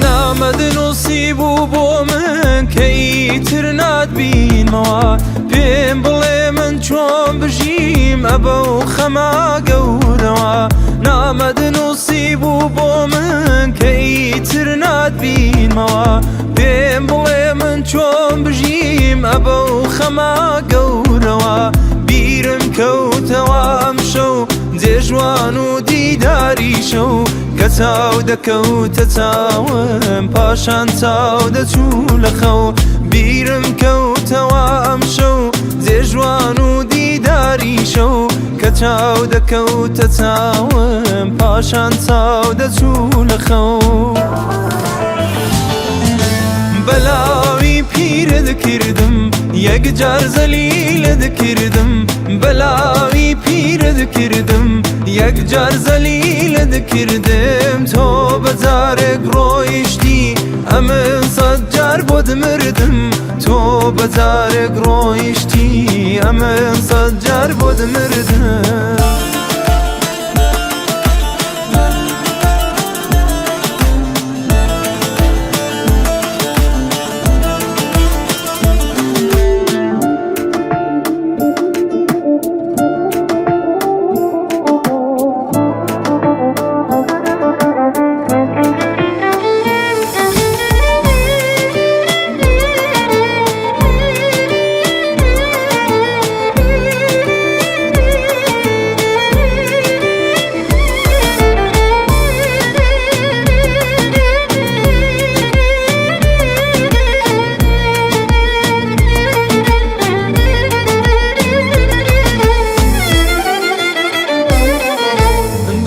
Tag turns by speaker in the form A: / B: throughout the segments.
A: نامەت نووسی بوو بۆ من کە ئیتر ناتبینمەوە، پێم بڵێ من چۆن بژیم ئەبە و خەما گەورەوە. نامەت نووسی بوو بۆ من کە ئیتر ناتبینمەوە، پێم بڵێ من چۆن بژیم ئەبە و خەما گەورەوە. بیرم کەوتەوە ئەمشەو جێژوان و دیداری شەو، کە چاو دەکەوتە چاوم پاشان چاو دەچوو لە خەو. بیرم کەوتەوە ئەمشەو جێژوان و دیداری شەو، کە چاو دەکەوتە چاوم پاشان چاو دەچوو لە خەو. بەلاوی پیرت کردم یەکجار زەلیلت کردم، بەلاوی پیرت کردم یەکجار زەلیلت کردم. تۆ بەجارێک ڕۆیشتی ئەمن سەد جار بۆت مردم، تۆ بەجارێک ڕۆیشتی ئەمن سەد جار بۆت مردم.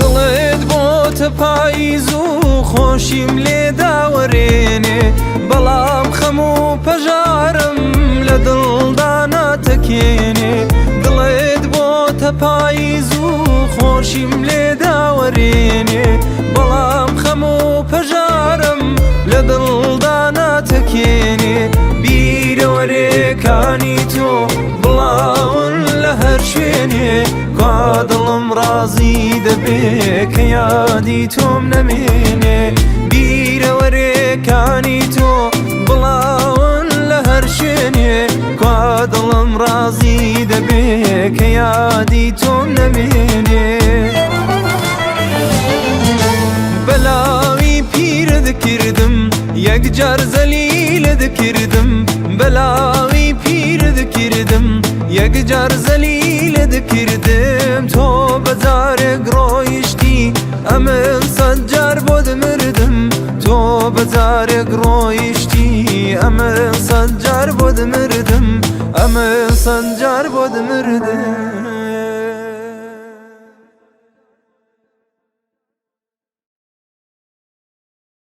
A: دڵت بۆتە پاییز و خۆشیم لێداوەرێنێ، بەڵام خەم و پەژارم لە دڵدا ناتەکێنێ. دڵت بۆتە پاییز و خۆشیم لێداوەرێنێ، بەڵام خەم و پەژارم لە دڵدا ناتەکێنێ. بیرەوەرێکانی تۆ بڵاون لە هەر شوێنێ، کوا دڵم ڕازی دەبێ کە یادی تۆم نەمێنێ. بیرەوەرێکانی تۆ بڵاون لە هەر شوێنێ، کوا دڵم ڕازی دەبێ کە یادی تۆم نەمێنێ. بەلاوی پیرت کردم یەکجار زەلیلت کردم، بەلاوی پیرت کردم یەکجار زەلیلت کردم. تۆ بەجارێک ڕۆیشتی ئەمن سەد جار بۆت مردم، تۆ بەجارێک ڕۆیشتی ئەمن سەد جار بۆت مردم، ئەمن سەد جار بۆت مردم.